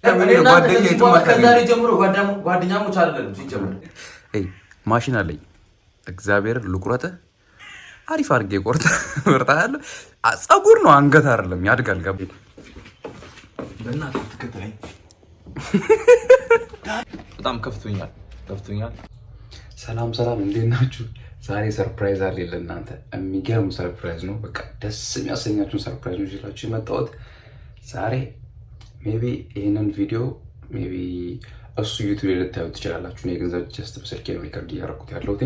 ከዛሬ ጀምሮ ጓደኛሞች አይደለንም። ሲጀምር ማሽን አለኝ። እግዚአብሔር ልቁረጥህ፣ አሪፍ አድርጌ ቆርጣለሁ። ፀጉር ነው አንገት አይደለም፣ ያድጋል። ገባ በእናትህ ትከተለኝ። በጣም ከፍቶኛል፣ ከፍቶኛል። ሰላም ሰላም፣ እንዴት ናችሁ? ዛሬ surprise አለ ለእናንተ። የሚገርም surprise ነው። በቃ ደስ የሚያሰኛችሁን surprise ነው ይዤላችሁ የመጣሁት ዛሬ። Maybe ይህንን ቪዲዮ maybe እሱ YouTube ላይ ልታዩት ትችላላችሁ። እኔ ገንዘብ just በስልኬ ነው record እያደረኩት ያለሁት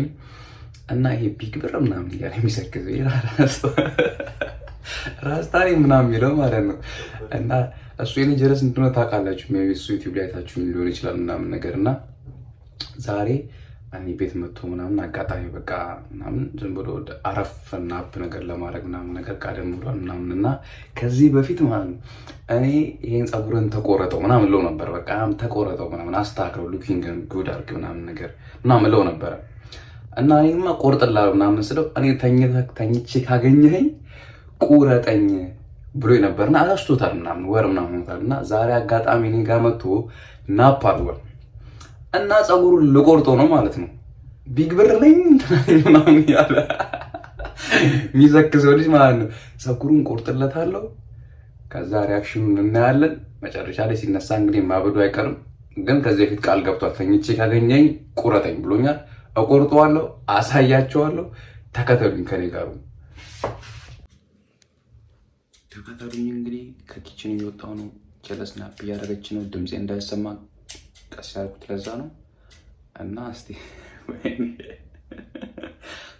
እና ይሄ big ብር ምናምን እያለ የሚሰክዝ ራስታሪ ምናምን የሚለው ማለት ነው። እና እሱ የኔ ጀለስ እንደሆነ ታውቃላችሁ። Maybe እሱ YouTube ላይ አይታችሁ ሊሆን ይችላል ምናምን ነገር። እና ዛሬ እኔ ቤት መጥቶ ምናምን አጋጣሚ በቃ ምናምን ዝም ብሎ አረፍ nap ነገር ለማድረግ ምናምን ነገር ቀደም ብሏል ምናምን። እና ከዚህ በፊት ማለት ነው እኔ ይሄን ፀጉርን ተቆረጠው ምናምን ለው ነበር። በቃ ተቆረጠው ምናምን አስተካክለው looking good አድርግ ምናምን ነገር ምናምን ለው ነበረ። እና እኔማ ቆርጥላለሁ ምናምን ስለው እኔ ተኝቼ ካገኘኸኝ ቁረጠኝ ብሎ ነበርና አረስቶታል ምናምን ወር ምናምን ሆኖታል። እና ዛሬ አጋጣሚ እኔ ጋር መጥቶ nap አድርጓል እና ፀጉሩን ልቆርጦ ነው ማለት ነው። Big ብር ነኝ ምናምን ያለ የሚዘክሰው ልጅ ማለት ነው። ፀጉሩን ቆርጥለታለሁ። ከዛ reaction ኑን እናያለን። መጨረሻ ላይ ሲነሳ እንግዲህ ማበዱ አይቀርም። ግን ከዚህ በፊት ቃል ገብቷል። ተኝቼ ካገኘኝ ቁረጠኝ ብሎኛል። እቆርጠዋለሁ፣ አሳያቸዋለሁ። ተከተሉኝ፣ ከኔ ጋሩ ተከተሉኝ። እንግዲህ ከ kitchen እየወጣሁ ነው። ጀለስ nap እያደረገች ነው። ድምፄ እንዳይሰማ ቀስ ያልኩት ለዛ ነው። እና እስቲ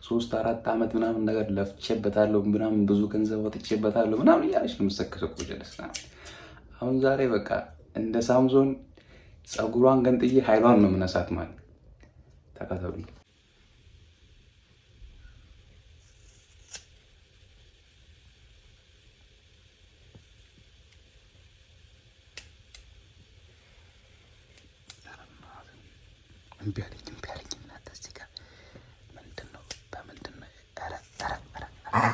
3-4 ዓመት ምናምን ነገር ለፍቼበታለሁ ምናምን ብዙ ገንዘብ ወጥቼበታለሁ ምናምን እያለች ነው የምትሰክሰው እኮ ጀለስ። አሁን ዛሬ በቃ እንደ ሳምሶን ፀጉሯን ገንጥዬ ኃይሏን ነው የምነሳት ማለት። ተከተሉኝ። እምቢ አለኝ፣ እምቢ አለኝ። እናንተ እዚህ ጋር ምንድን ነው? በምንድን ነው? ኧረ ኧረ ኧረ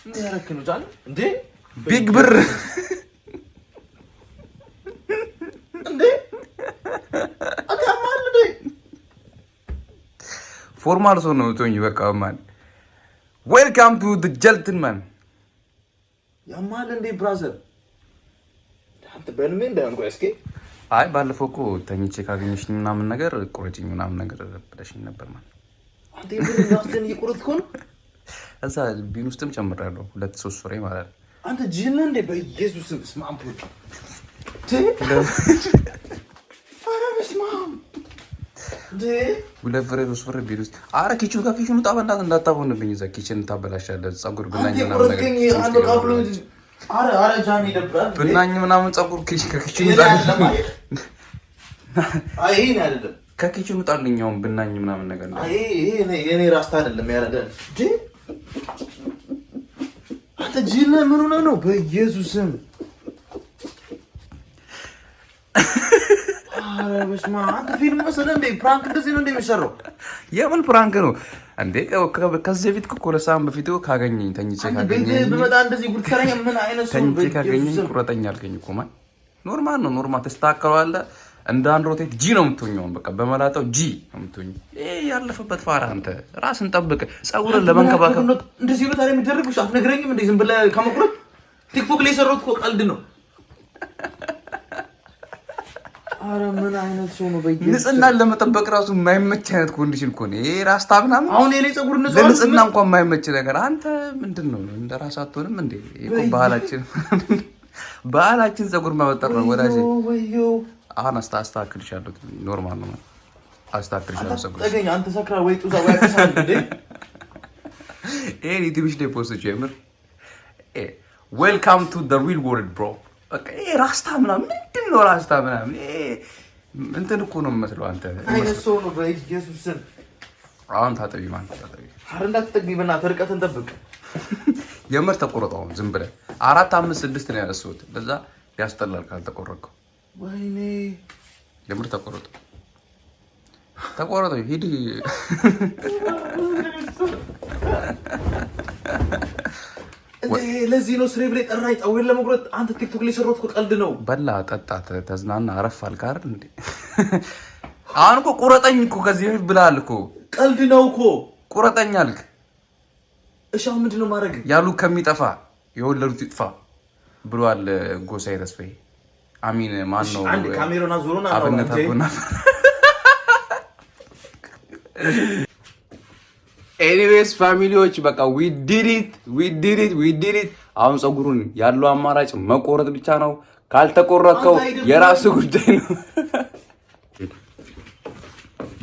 ምን ያደረክ ነው ጃን? እንዴ Big ብር እንዴ አታማል እንዴ? Formal ሰው ነው የምትሆኝ። በቃ man, welcome to the gentleman። ያማል እንዴ brother? አንተ በህልሜ እንዳይሆን ቆይ እስኪ። አይ ባለፈው እኮ ተኝቼ ካገኘሽኝ ምናምን ነገር ቁረጭኝ ምናምን ነገር ብለሽኝ ነበር ማለት። አንተ የብር ራስህን እየቆረጥክ ነው። እዛ bin ውስጥም ጨምሬያለሁ 2-3 ፍሬ ማለት ነው። አንተ ጅል ነህ እንዴ? በኢየሱስ ስም በስመ አብ ወልድ። ኧረ በስመ አብ እንዴ! 2 ፍሬ 3 ፍሬ bin ውስጥ። አረ kitchen ከ kitchen ውጣ በእናትህ እንዳታሆንብኝ። እዛ kitchen ታበላሻለህ። ፀጉር ብናኝ አንተ ምናምን ነገር የቆረጥከኝ አንድ ዕቃ ብሎ ኧረ ኧረ ጃን ይደብራል። ብናኝ ምናምን ፀጉር ከ kitchen ይሄ ውጣ። አይደለም። አይ ይሄ አይደለም። ከ kitchen ውጣልኝ አሁን ብናኝ ምናምን ነገር ነው። አይ ይሄ የኔ ራስታ አይደለም ያረዳል እንዴ! አንተ ጅል ነህ። ምን ሆነህ ነው? በኢየሱስ ስም ኧረ በስመ አብ። አንተ ፊልም መሰለህ እንዴ? Prank እንደዚህ ነው እንዴ የሚሰራው? የምን prank ነው እንዴ? ከዚህ በፊት እኮ ከ2 ሳምንት በፊት እኮ ካገኘኝ ተኝቼ አንተ ቤት ካገኘኝ ብመጣ እንደዚህ ጉድ ትሰራኝ? ምን አይነት ሰው ተኝቼ በኢየሱስ ካገኘኝ ስም። ቁረጠኝ አልከኝ እኮ man። Normal ነው፣ normal ተስተካከለዋለህ። እንደ አንድ ሮቴት G ነው የምትሆኘው። በቃ በመላጣው G ነው የምትሆኘው። ይሄ ያለፈበት ፋራ። አንተ ራስን ጠብቅ፣ ፀጉርን ለመንከባከብ እንደዚህ ነው ታዲያ የሚደረገው? አትነግረኝም እንዴ? ዝም ብለህ ከመቁረጥ TikTok ላይ የሰራሁት እኮ ቀልድ ነው። ኧረ ምን አይነት ሰው ነው? በኢየሱስ ንጽህናን ለመጠበቅ ራሱ የማይመች አይነት condition እኮ ነው ይሄ ራስታ ምናምን። አሁን የኔ ፀጉር ንጹህ ለንጽህና እንኳን የማይመች ነገር። አንተ ምንድን ነው እንደ ራስ አትሆንም እንዴ? ይሄ እኮ ባህላችን ፀጉር ማበጠር ነው ወዳጄ። ወዮ አሁን አስተካክልሻለሁ። Normal ነው፣ አስተካክልሻለሁ ፀጉር። ጠገኝ አንተ ሰክራ ወይ ጡዛ ወይ አትሳል እንዴ? ይሄን YouTube ላይ post የምር welcome to the real world bro። በቃ ይሄ ራስታ ምናምን ምንድን ነው ራስታ ምናምን? ይሄ እንትን እኮ ነው የምመስለው አንተ። አይነት ሰው ነው በኢየሱስ ስም። አሁን ታጠቢ ማለት ታጠቢ። ኧረ እንዳትጠግኝ በእናትህ ርቀትን ጠብቅ። የምር ተቆረጠው አሁን ዝም ብለህ 4 5 6 ነው ያነሳሁት። ለዛ ያስጠላል ካልተቆረጥከው። ወይኔ የምር ተቆረጠው፣ ተቆረጠው ሂድ። ለዚህ ነው ስሬ ብለህ ጠራኝ። ፀጉሬን ለመቁረጥ አንተ ቲክቶክ ላይ የሰራሁት እኮ ቀልድ ነው። በላ ጠጣ፣ ተዝናና፣ አረፍ አልክ አይደል እንዴ? አሁን እኮ ቁረጠኝ እኮ ከዚህ በፊት ብለሃል እኮ። ቀልድ ነው እኮ ቁረጠኝ አልክ። እሺ አሁን ምንድን ነው ማድረግ? ያሉ ከሚጠፋ የወለዱት ይጥፋ ብሏል ጎሳዬ ተስፋዬ። አሚን ማን ነው? አንድ ካሜራውን አዞሮና አብነት አጎናፍር። Anyways family ዎች በቃ we did it, we did it, we did it። አሁን ፀጉሩን ያለው አማራጭ መቆረጥ ብቻ ነው። ካልተቆረጥከው የራሱ ጉዳይ ነው።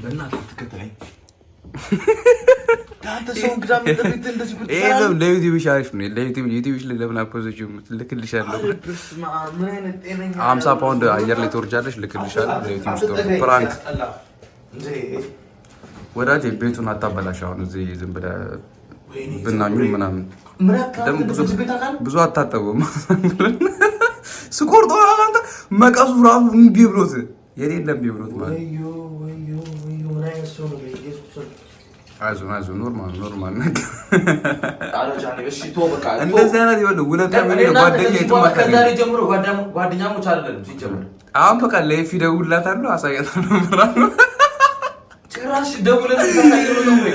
በእናትህ አትከተለኝ። አንተ ሰው እንግዳ እንደዚህ ጉድ ይሄ ለዩቲዩብ አሪፍ ነው። ለዩቲዩብ ዩቲዩብ ላይ ለምን አፖዚሽን ልክልሻለሁ። 50 ፓውንድ አየር ላይ ትወርጃለሽ፣ ልክልሻለሁ። ለዩቲዩብ story prank ወዳጄ፣ ቤቱን አታበላሽ። አሁን እዚህ ዝም ብለህ ብናኙ ምናምን ደግሞ ብዙ አታጠቡም። ስቆርጦ አንተ መቀሱ ራሱ እምቢ ብሎት የሌለ እምቢ ብሎት ማለት አይዞህ አይዞህ፣ normal normal ነገር። እንደዚህ አይነት ይኸውልህ ውለታ ጓደኛ ከዛሬ ጀምሮ ጓደኛሞች አይደለንም ሲጀምር። አሁን በቃ ለኤፊ እደውልላታለሁ፣ አሳያታለሁ ምናምን ጭራሽ ደውለህ ነው ወይ?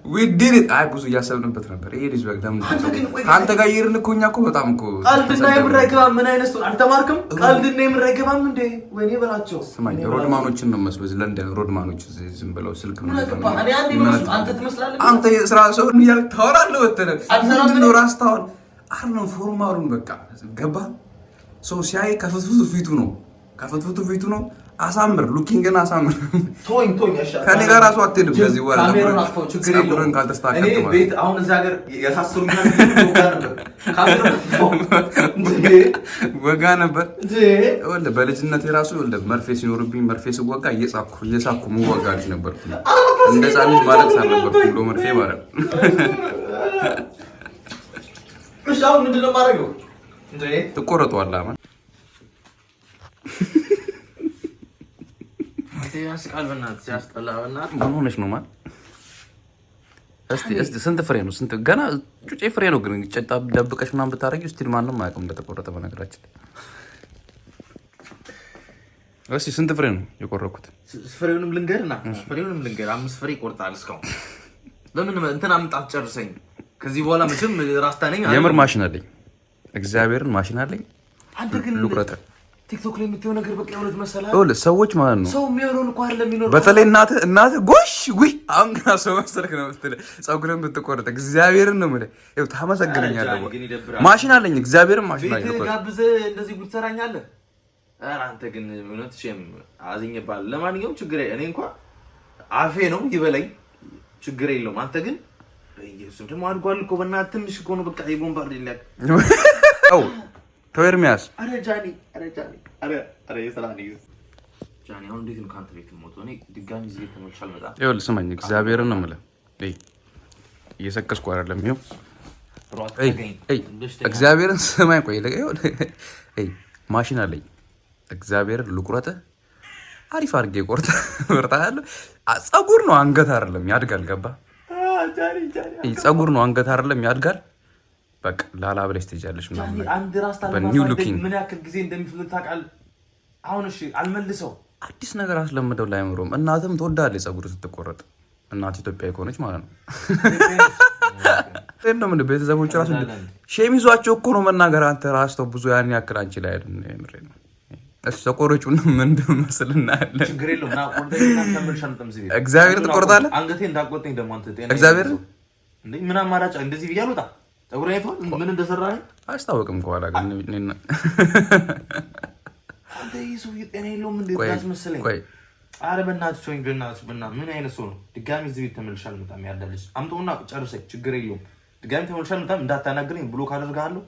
We did it። አይ ብዙ እያሰብንበት ነበር። ይሄ ልጅ በቃ ለምን ከአንተ ጋር እየሄድን እኮ እኛ እኮ በጣም እኮ ቀልድና የምር አይገባም። ምን አይነት ሰው አልተማርክም? ቀልድና የምር አይገባም እንዴ? ወይኔ በላቸው። ስማኝ፣ roadman ኦችን ነው መስሎ እዚህ ለንደን roadman ኦች እዚህ ዝም ብለው ስልክ ነው እኔ አንዴ ነው አንተ ትመስላለህ። አንተ የስራ ሰው እያልክ ታወራለህ። ወተህ ምንድን ነው ራስታውን አይደለም formal ኡን በቃ ገባ። ሰው ሲያይ ከፍትፍቱ ፊቱ ነው ከፍትፍቱ ፊቱ ነው። አሳምር፣ looking ን አሳምር። ቶኝ ቶኝ እሺ፣ ከኔ ጋር ራሱ አትሄድም ከዚህ በኋላ ካሜራውን አጥፋው፣ ችግር የለውም። ፀጉርን ካልተስተካከልክ እኔ ማለት ቤት አሁን እዚህ ሀገር ያሳስሩኛል። ወጋ ነበር። ካሜራውን አጥፋው እንዴ ወጋ ነበር። እንዴ ይኸውልህ በልጅነቴ ራሱ ይኸውልህ መርፌ ሲኖርብኝ መርፌ ስወጋ እየሳኩ እየሳኩ ምወጋ ልጅ ነበርኩ። እንደ ሕፃን ልጅ ማለቅስ አልነበርኩም ብሎ መርፌ ማለት ነው። እሺ አሁን ምንድን ነው የማደርገው? እንዴ ትቆረጠዋለህ አማን። ያስቃል። በእናትህ ሲያስጠላ፣ በእናትህ። ምን ሆነሽ ነው ማን? እስቲ እስቲ ስንት ፍሬ ነው? ስንት ገና ጩጬ ፍሬ ነው ግን ጨጣ ደብቀሽ ምናምን ብታደርጊው still ማንም አያውቅም እንደተቆረጠ። በነገራችን ላይ እስቲ ስንት ፍሬ ነው የቆረኩት? ፍሬውንም ልንገርና ፍሬውንም ልንገር፣ አምስት ፍሬ ይቆርጣል እስካሁን። ለምን እንትን አምጣት ጨርሰኝ። ከዚህ በኋላ መቼም ራስታ ነኝ። የምር ማሽን አለኝ፣ እግዚአብሔርን ማሽን አለኝ። አንተ ግን ልቁረጥ። ቲክቶክ ላይ የምትየው ነገር በቃ የእውነት መሰለህ? ይኸውልህ ሰዎች ማለት ነው ሰው የሚሆነውን እኮ አይደለም የሚኖረው። በተለይ እናትህ እናትህ ጎሽ ውይ አሁን ገና ሰው መሰልክ ነው የምትልህ። ፀጉርህን ብትቆርጥ እግዚአብሔርን ነው የምልህ። ይኸው ታመሰግነኛለህ። ግን ይደብራል። ማሽን አለኝ፣ እግዚአብሔርን ማሽን አለኝ። ቤት ልቁረጥ። ጋብዘህ እንደዚህ ጉድ ትሰራኛለህ? ኧረ አንተ ግን እውነት shame አዝኜብሃለሁ። ለማንኛውም ችግር እኔ እንኳን አፌ ነው ይበለኝ፣ ችግር የለውም። አንተ ግን በኢየሱስ ደግሞ አድጓል እኮ በእናትህ፣ ትንሽ እኮ ነው በቃ የቦምባርድ ይላል። ተው ተው ኤርሚያስ። ኧረ ጃኒ፣ ኧረ ጃኒ፣ ኧረ ኧረ የስራ ጃኒ፣ አሁን እንዴት ነው ከአንተ ቤት የምወጣው? እኔ ድጋሚ እዚህ ቤት ተመልሼ አልመጣም። ይኸውልህ ስማኝ፣ እግዚአብሔርን ነው የምልህ። እይ እየሰከስኩ አይደለም። ይኸው እይ እይ እግዚአብሔርን ስማኝ፣ ቆይ ይኸውልህ፣ እይ ማሽን አለኝ። እግዚአብሔርን ልቁረጥህ፣ አሪፍ አድርጌ ቆርጠሃለሁ። ፀጉር ነው አንገት አይደለም ያድጋል። ገባ? ፀጉር ነው አንገት አይደለም ያድጋል። በቃ ላላ ብለሽ ትሄጃለሽ ምናምን አንድ ራስ በ new looking። ምን ያክል ጊዜ እንደሚፈልግ ታውቃለህ? አሁን እሺ አልመልሰው። አዲስ ነገር አስለምደው ላይምሮም። እናትም ትወዳለች ፀጉር ስትቆረጥ። እናት ኢትዮጵያዊ ከሆነች ማለት ነው። ነው ምን ቤተሰቦች ራሱ shame ይዟቸው እኮ ነው መናገር። አንተ ራስተው ብዙ ያን ያክል አንቺ ላይ አይደል? የምሬን ነው። እሺ ተቆረጩና ምን እንደመስል እናያለን። ችግር የለውም። ና ቆርጠኝ እና ተመልሼ አልመጣም እዚህ ቤት። እግዚአብሔር ትቆርጣለህ? አንገቴ እንዳቆርጠኝ ደግሞ አንተ ጤና እግዚአብሔር እንዴ ምን አማራጭ እንደዚህ ብዬ አልወጣም። ፀጉሬን አይተኸዋል ምን እንደሰራ ነኝ? አያስታውቅም ከኋላ ግን አንተ ይህ ሰውዬ ጤና የለውም እንዴ ቆይ አስመሰለኝ። ቆይ ኧረ በእናትህ ተወኝ፣ በእናትህ በእናትህ ምን አይነት ሰው ነው? ድጋሚ እዚህ ቤት ተመልሼ አልመጣም። ያዳልች አምጣውና ጨርሰኝ፣ ችግር የለውም። ድጋሚ ተመልሼ አልመጣም፣ እንዳታናግረኝ block አደርግሃለሁ።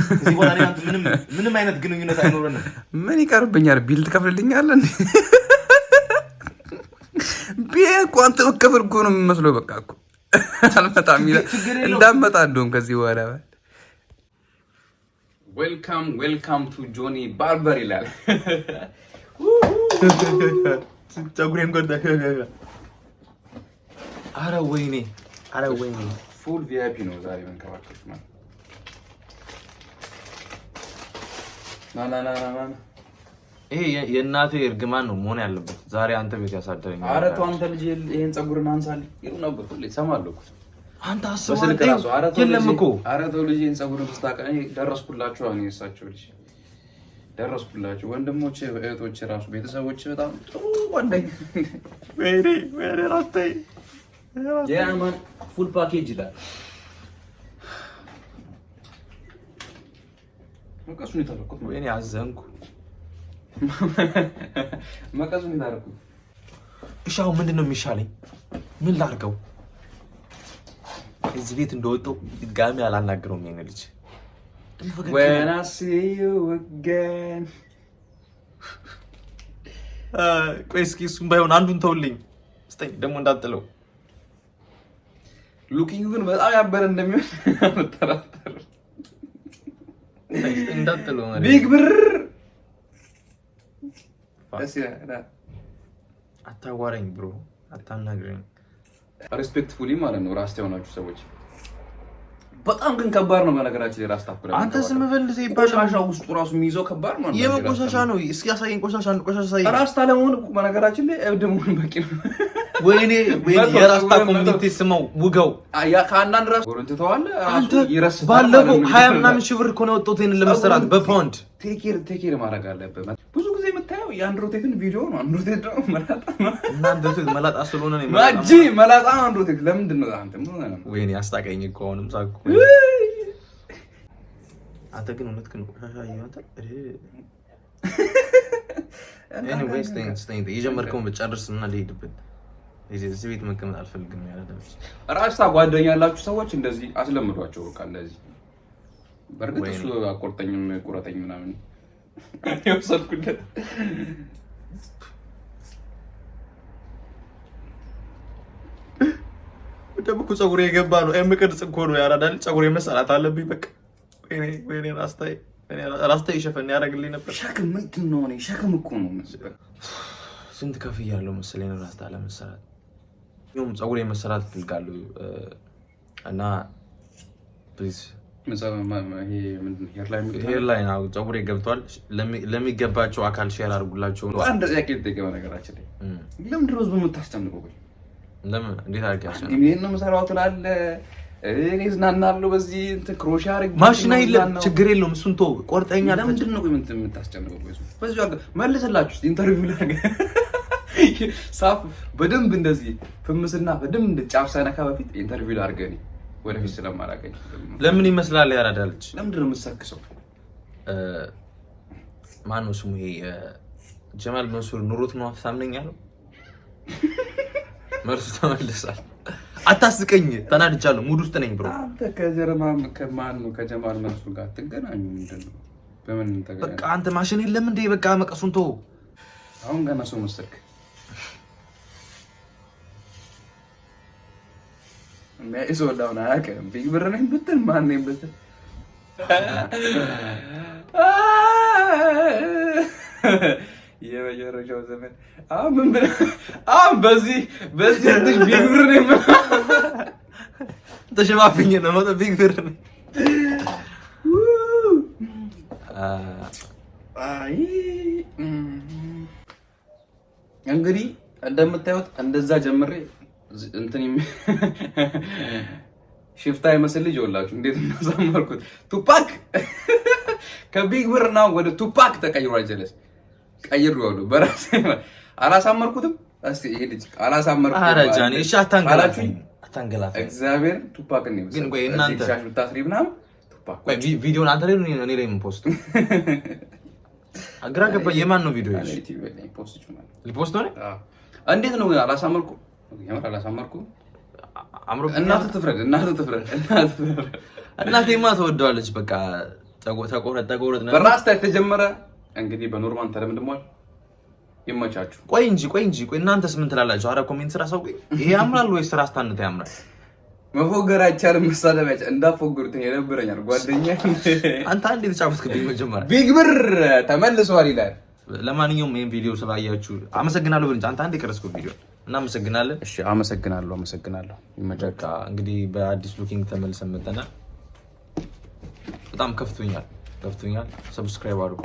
ከዚህ በኋላ እኔ አንተ ምንም ምንም አይነት ግንኙነት አይኖረንም። ምን ይቀርብኛል? Bill ትከፍልልኛለህ እንዴ? Bill እኮ አንተ መከፈል እኮ ነው የሚመስለው። በቃ እኮ አልመጣም ይላል። ችግር የለውም። እንዳመጣ እንደውም ከዚህ በኋላ welcome welcome to ጆኒ barber ይላል። ፀጉሬን ቆርጠ። ኧረ ወይኔ፣ ኧረ ወይኔ። Full VIP ነው ዛሬ መንከባከብ ማለት። ና ና ና ና ና። ይሄ የእናቴ እርግማን ነው መሆን ያለበት። ዛሬ አንተ ቤት ያሳደረኝ። ኧረ ተው አንተ ልጅ፣ ይሄን ፀጉርን አንሳልኝ ይሉ ነበር ሁሌ፣ እሰማለሁ እኮ አንተ አስበው። በስልክ አንተ ራሱ። ኧረ ተው የለም ልጄ፣ እኮ። ኧረ ተው ልጄ፣ ይሄን ፀጉርን ስታውቅ እኔ ደረስኩላችሁ። አሁን የእሳቸው ልጅ ደረስኩላችሁ። ወንድሞቼ፣ እህቶቼ፣ ራሱ ቤተሰቦቼ በጣም ጥሩ ጓደኛ። ወይኔ ወይኔ ራስቴ። Yeah man, full package ይላል። መቀሱን የታረኩት ነው። ወይኔ አዘንኩ። መቀሱን የታረኩት። እሺ አሁን ምንድን ነው የሚሻለኝ? ምን ላድርገው? እዚህ ቤት እንደወጣሁ ድጋሚ አላናግረውም ይሄን ልጅ። ደግሞ ፈገግ ይላል። When I see you again. ቆይ እስኪ እሱም ባይሆን አንዱን ተውልኝ ስጠኝ፣ ደግሞ እንዳጥለው። Looking ግን በጣም ያበረ እንደሚሆን አልጠራጠርም። እንዳጥለው። Big ብር ደስ ይላል። አታዋረኝ bro፣ አታናግረኝ። Respectfully ማለት ነው። ራስታ የሆናችሁ ሰዎች በጣም ግን ከባድ ነው። በነገራችን ላይ ራስታ እኮ አንተ ዝም በል ይባላል። ቆሻሻ ውስጡ ራሱ የሚይዘው ከባድ ነው። የምን ቆሻሻ ነው? እስኪ ያሳየኝ። ቆሻሻ አንድ ቆሻሻ ሳየኝ። ራስታ ለመሆን እኮ በነገራችን ላይ እብድ መሆን በቂ ነው። ወይኔ ወይኔ፣ መቶ የራስታ መቶ Community ስመው ውገው። ያ ከአንዳንድ ራስ ጎረንትተዋል ራሱ አንተ ይረስታል ባለፈው ማለት ነው። 20 ምናምን ሺህ ብር እኮ ነው የወጣሁት ይሄንን ለመሰራት በፓውንድ። Take care ማድረግ አለብህ። ብዙ ጊዜ የምታየው የአንድሮቴክን ቪዲዮ ነው። አንድሮቴክ ደግሞ መላጣ ነው። እና አንድሮቴክ መላጣ ስለሆነ ነው የመላጣ። ማጂ መላጣ ነው አንድሮቴክ። ለምንድን ነው አንተ ምን ሆነህ ነው? ወይኔ አስታቀኝ እኮ አሁንም ሳቅኩ። አንተ ግን እውነት ግን ቆሻሻ አንተ። Anyway ስጠኝ ስጠኝ፣ የጀመርከውን ጨርስ እና ልሄድበት። እዚህ ቤት መቀመጥ አልፈልግም። ያለ ራስታ ጓደኛ ያላችሁ ሰዎች እንደዚህ አስለምዷቸው። በቃ እንደዚህ በእርግጥ ወይኔ። እሱ አቆርጠኝም ቁረጠኝ ምናምን የወሰድኩለት። ደግሞ እኮ ፀጉሬ የገባ ነው። M ቅርጽ እኮ ነው ያራዳል። ፀጉሬ መሰራት አለብኝ። በቃ ወይኔ ወይኔ፣ ራስታዬ ራስታዬ ሸፈን ያደርግልኝ ነበር። ሸክም ምንድን ነው? እኔ ሸክም እኮ ነው። ስንት ከፍያለሁ መሰለኝ ነው ራስታ ለመሰራት። ይሁን ፀጉሬ መሰራት እፈልጋለሁ እና please። Hairline ፀጉሬ ገብቷል። ለሚገባቸው አካል share አድርጉላቸው። አንድ ጥያቄ ልጠይቅህ። በነገራችን ላይ ለምንድን ነው ህዝቡ የምታስጨንቀው? ቆይ ለምን እንዴት አድርጌ ያስጨንቅ? ይሄን ነው የምሰራው ትላለህ። እኔ እዝናናለሁ በዚህ እንትን crochet አድርጌ ማሽን ነው አይለም፣ የምዝናናው። ችግር የለውም። እሱን ተወው። ቆርጠኛ ለምንድን ነው ቆይ የምታስጨንቀው? ቆይ በዚሁ መልስላችሁ እስኪ interview ላድርግ። ሳፍ በደንብ እንደዚህ ፍምስና በደንብ እንደ ጫፍ ሳይነካ በፊት interview ላድርግ እኔ ወደፊት ስለማላገኝ። ለምን ይመስላል ያራዳ ልጅ? ለምንድን ነው የምትሰክሰው? ማን ነው ስሙ? ይሄ ጀማል መንሱር ኑሮት ነው ሀብታም ነኝ ያለው። መልሱ ተመልሷል። አታስቀኝ፣ ተናድጃለሁ። Mood ውስጥ ነኝ bro። አንተ ከጀርማን ከማን ነው ከጀማል መንሱር ጋር ትገናኙ? ምንድን ነው በምን ተገናኙ? በቃ አንተ ማሽን የለም እንዴ? በቃ መቀሱን ተወው። አሁን ገና ሰው መሰልክ። የሚያይ ሰው አሁን አያውቅም። Big ብር ነኝ ብትል ማን ነኝ ብትል የመጨረሻው ዘመን አሁን ምን ብለህ አሁን በዚህ ትንሽ big ብር ነኝ ተሸፋፍኜ ነው መጠ big ብር ነኝ። አይ እንግዲህ እንደምታዩት እንደዛ ጀምሬ እንትን ሽፍታ ይመስል ልጅ ይኸውላችሁ እንዴት እንዳሳመርኩት። ቱፓክ ከ Big ብር እና ወደ ቱፓክ ተቀይሯል። ጀለስ ቀይሬዋለሁ በራሴ አላሳመርኩትም። እስቲ ይሄ ልጅ አላሳመርኩትም። ኧረ ጃኒ እሺ፣ አታንገላታኝ፣ አታንገላታኝ። እግዚአብሔር ቱፓክ ነው። ግን ቆይ እናንተ ሻሽ ብታስሪ ምናምን ቱፓክ። ቆይ ቪዲዮን አንተ ላይ ነው እኔ ላይ የም post? ግራ ገባኝ። የማን ነው ቪዲዮ? እሺ Post ይችላል። ሊ post ሆነ። እንዴት ነው አላሳመርኩም? የምር አላሳመርኩም። አምሮ እናትህ ትፍረድ፣ እናትህ ትፍረድ፣ እናትህ ትፍረድ። እናቴማ ትወደዋለች። በቃ ተቆረጥ ተቆረጥ ነው። በራስታ የተጀመረ እንግዲህ በኖርማን ተደምድሟል። ይመቻችሁ። ቆይ እንጂ ቆይ እንጂ ቆይ፣ እናንተስ ምን ትላላችሁ? አረ comment ስራ አሳውቁኝ። ይሄ ያምራል ወይስ ራስታነት ያምራል? መፎገር አይቻልም፣ መሳደብ አይቻልም። እንዳትፎግሩት የነበረኛል ጓደኛ። አንተ አንዴ የተጫወትክብኝ መጀመሪያ። Big ብር ተመልሷል ይላል። ለማንኛውም ይሄን ቪዲዮ ስላያችሁ አመሰግናለሁ። ብለን አንተ አንዴ የቀረጽከው ቪዲዮ እናመሰግናለን። እሺ፣ አመሰግናለሁ፣ አመሰግናለሁ። ይመቻችሁ። በቃ እንግዲህ በአዲስ looking ተመልሰን መጥተናል። በጣም ከፍቶኛል፣ ከፍቶኛል። Subscribe አድርጉ።